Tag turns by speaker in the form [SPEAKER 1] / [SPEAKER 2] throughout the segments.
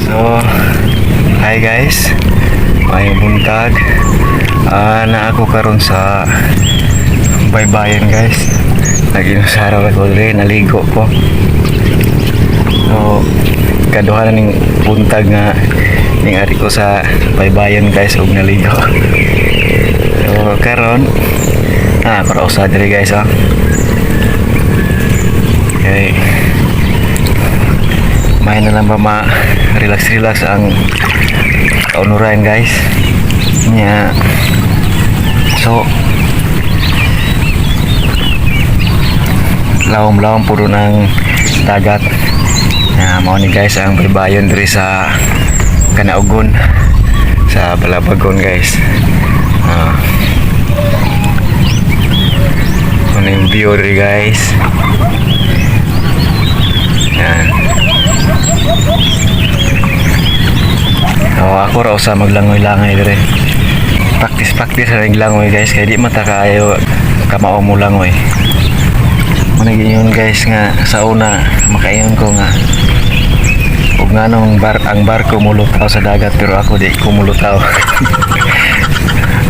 [SPEAKER 1] So, hi guys. Maayong buntag. Na ako karon sa baybayin, guys. Nag-inusara ko diri, naligo ko. So, kaduha na ning buntag nga ning ari ko sa baybayon, guys, ug naligo. So, karon para usa diri, guys, ah. Okay. May na lang ba ma relax relax ang kaunuran, guys. Nya. So lawom-lawom puro ng dagat. Ya, mao ni, guys, ang baybayon diri sa Kanaugon sa Balabagon, guys. Ah. Ano yung view diri, guys? Yan. Oh, ako ra usa maglangoy-langoy dire. Practice practice ra ning langoy, guys, kay di man ta kaayo kamao mo langoy. Muna yun, guys, nga sa una makaingon ko nga ug nganong ang barko mulutaw sa dagat pero ako di ko mulutaw.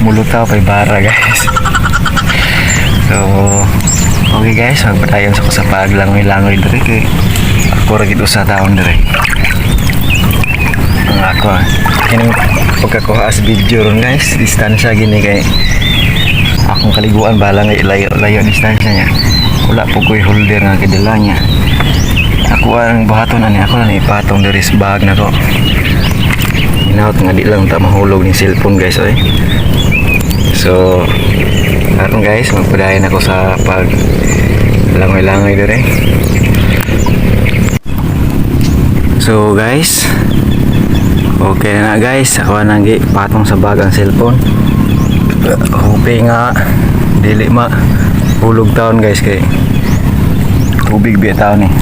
[SPEAKER 1] Mulutaw kay bara, guys. So okay guys, magpadayon sa ko sa paglangoy-langoy dire kay ako ra gid usa taon dire. Ang ako kining pagkakuha sa video ron, guys, distansya gini kay akong kaliguan bahala nga ilayo layo distansya niya. Wala po ko'y holder nga kidala niya. Ako ang buhaton ani, ako lang ipatong diri sa bag nako. Hinaut nga di lang ta mahulog ni cellphone, guys, oy. So karon, guys, magpadayon ako sa pag langoy-langoy dire. So guys, okay na, na guys, ako nang patong sa bag ang cellphone. Hope nga dili ma hulog taon, guys, kay tubig biya taon eh.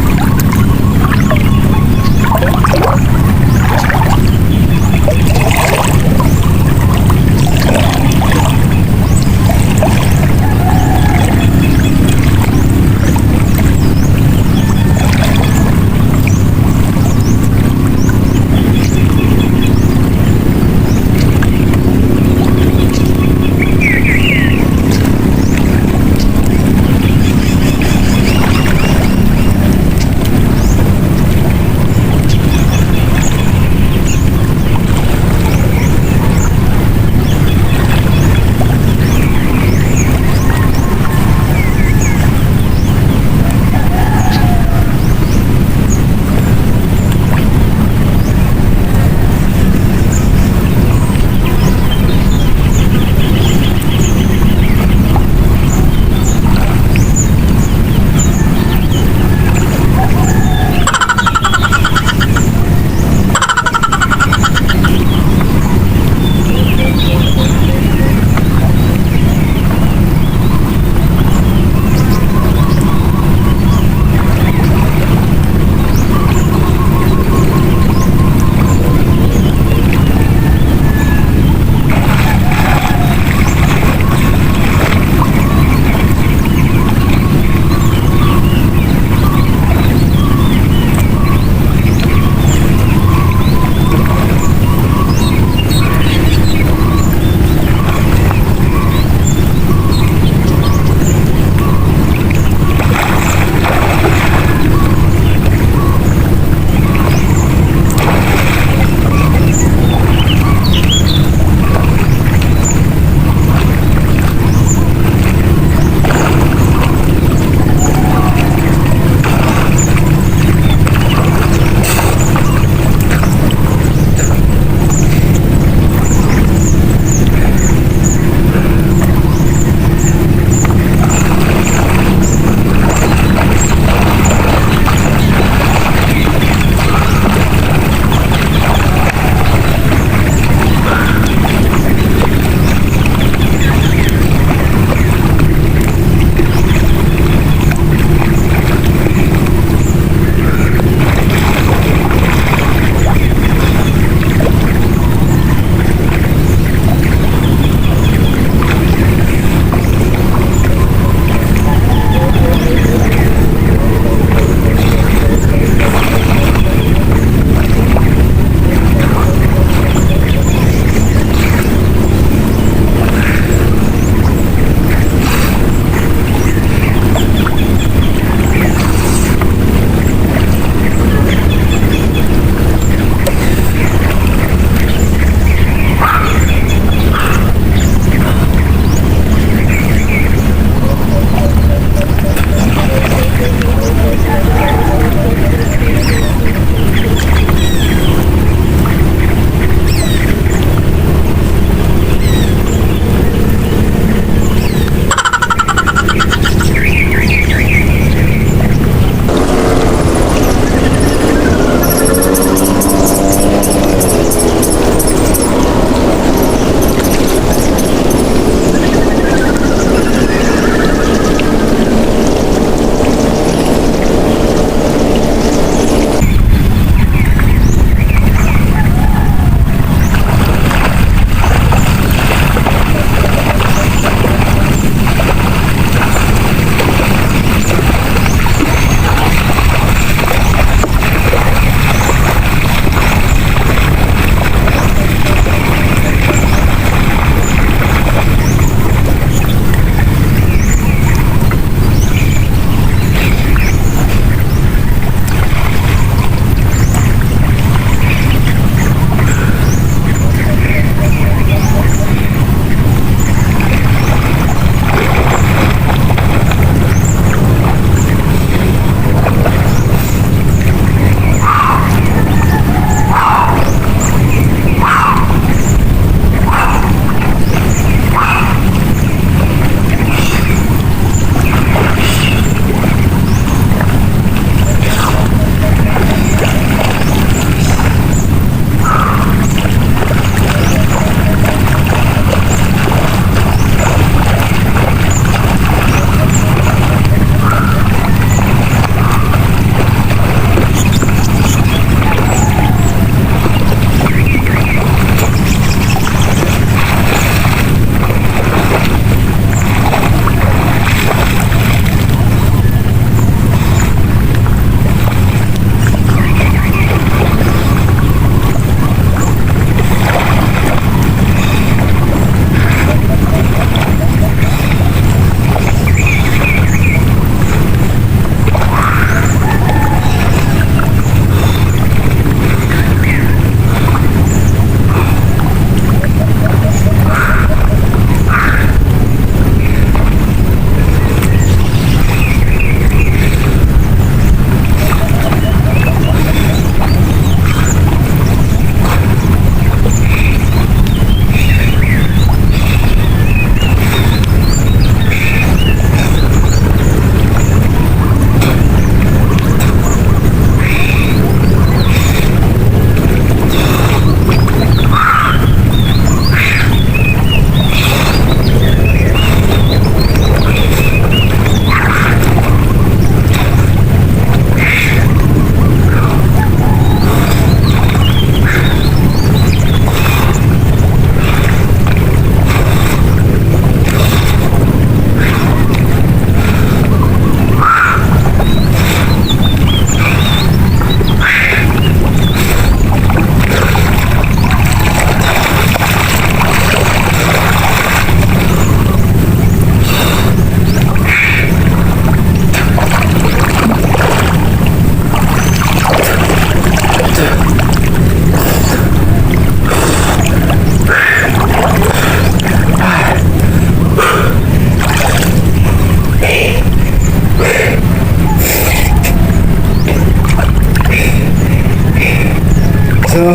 [SPEAKER 1] So,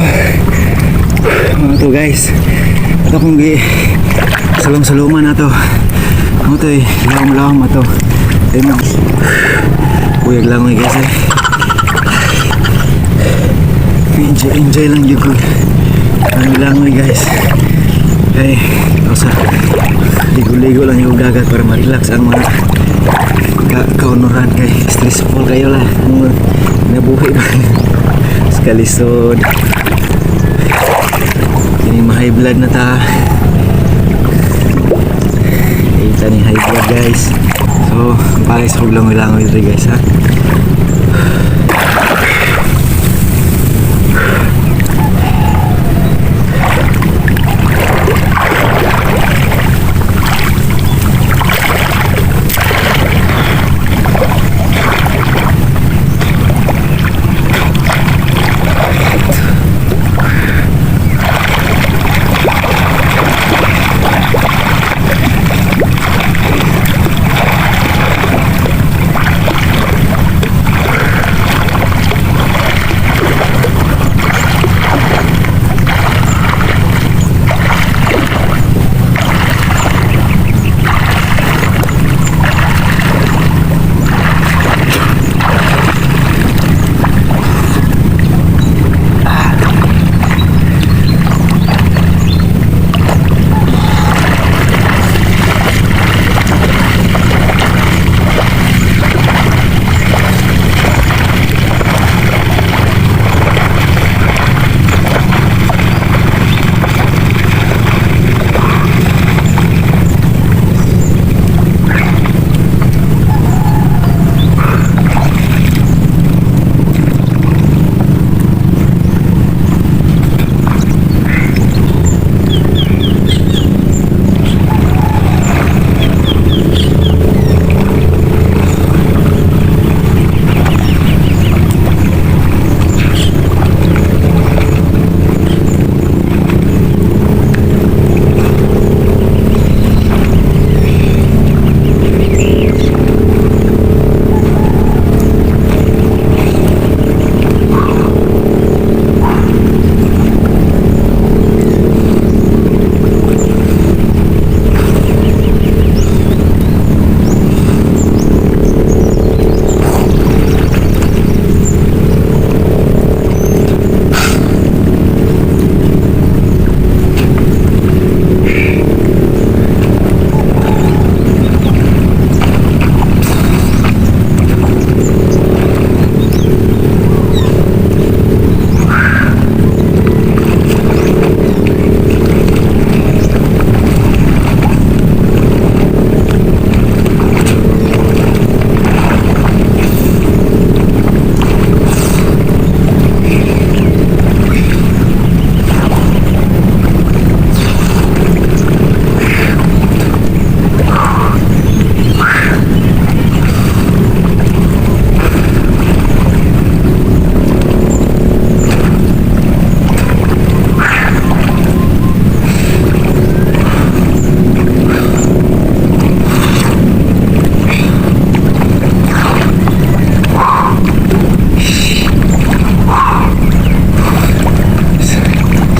[SPEAKER 1] mao to, guys. Ato kung gi salom-saloman na to. Mao to eh, lawom-lawom ato. Ayun mo. Buyag lang guys eh. Enjoy, enjoy lang jud ko. Ang langoy, guys. Kay, sa ligo-ligo lang yung dagat para ma-relax ang mga kaunuran kay stressful kayo lah ang nabuhi ba sa kalisod. Kini ma-high blood na ta. Kita ni high blood, guys. So, pares og langoy-langoy diri, guys, ha.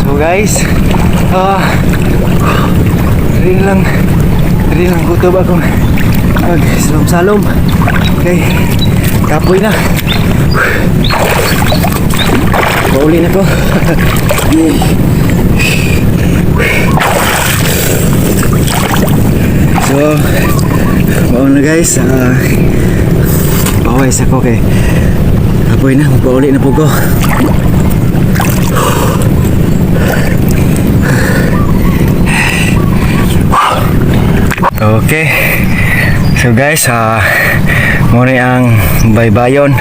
[SPEAKER 1] So guys, diri lang kutob akong mag salom-salom. Okay, kapoy na. Pauli na ko. So, mao na, guys, pawis ako kay kapoy na, magpauli na po ko. Okay. So guys, mao ni ang baybayon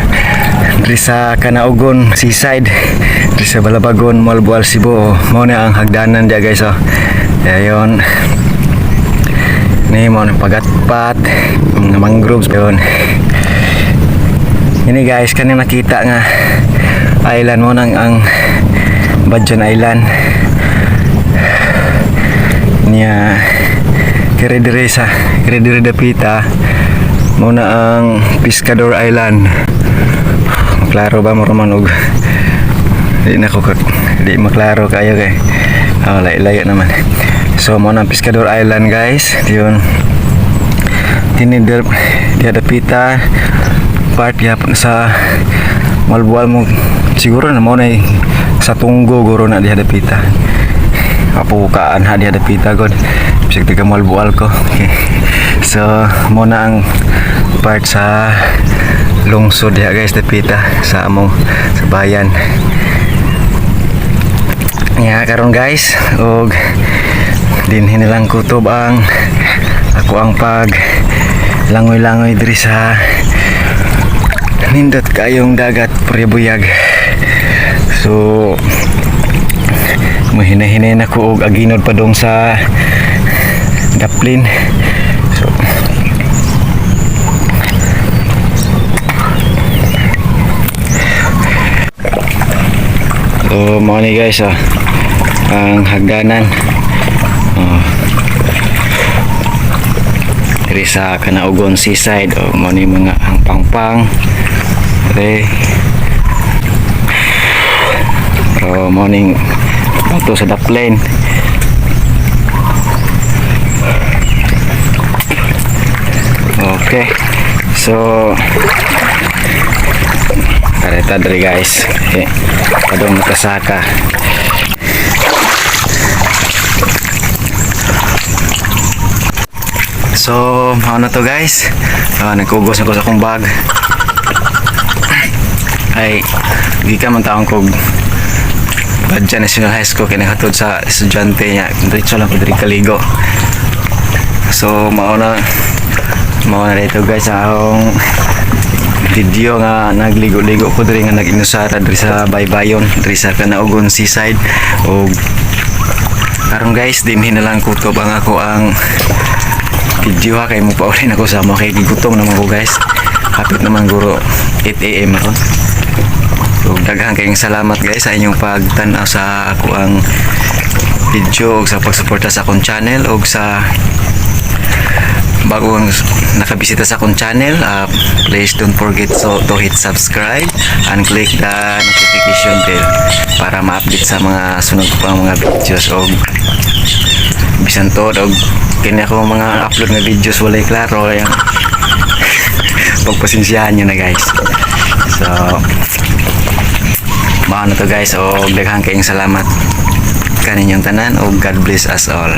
[SPEAKER 1] diri sa Kanaugon Seaside, diri sa Balabagon, Moalboal, Cebu. Mao ni ang hagdanan diya, guys, oh. Ayon. Ni mao ni pagatpat, mga mangroves yon. Ini, guys, kaning nakita nga island mao nang ang Badjan Island. Niya kiri diri sa kiri diri dapita mao na ang Pescador Island. Klaro ba mo man og di na ko Di maklaro kayo kay. Oh, layo-layo naman. So mo na Pescador Island, guys. Yun. Tinider diha dapita part gyapon sa Moalboal mo siguro na mo na sa Tunggo guro na diha dapita. Kapukaan ha diha dapita god. Bisag taga Moalboal ko. Okay. So mo na ang part sa lungsod diha, guys, dapita sa among sa bayan. Nga karon, guys, og dinhi nilang kutob ang ako ang pag langoy-langoy diri sa nindot kayong dagat Puribuyag. So mahinahinay na ko og aginod padong sa Daplin. So mao ni, guys, oh, ang hagdanan. Oh. Diri sa Kanaugon Seaside, oh, mao ni mga ang pangpang. Diri. Pero mao ning bato sa Daplin. Okay. So kareta diri, guys. Okay. Padong nakasaka. So, mao na to, guys. Nagkugos na ko sa akong bag. Ay, gikan man taon kog Badya National High School kay naghatod sa estudyante niya. Diretso lang ko diri kaligo. So, mao na dito, guys, ang akong video nga nagligo-ligo ko diri nga nag-inusara diri sa Baybayon, diri sa Kanaugon Seaside. Og karon, guys, dinhi na lang kutob ang ako ang video ha kay mo pauli na ko sa mo kay gigutom naman ko, guys. Hapit naman guro 8 AM ron. So daghan kayong salamat, guys, sa inyong pagtan-aw sa ako ang video ug sa pagsuporta sa akong channel. Ug sa bagong nakabisita sa akong channel, please don't forget so to hit subscribe and click the notification bell para ma-update sa mga sunod ko pang mga videos. Og bisan to og kini ako mga upload nga videos walay klaro yang pagpasensyahan nyo na, guys. So mao na to, guys, og daghan kayong salamat kaninyong tanan og God bless us all.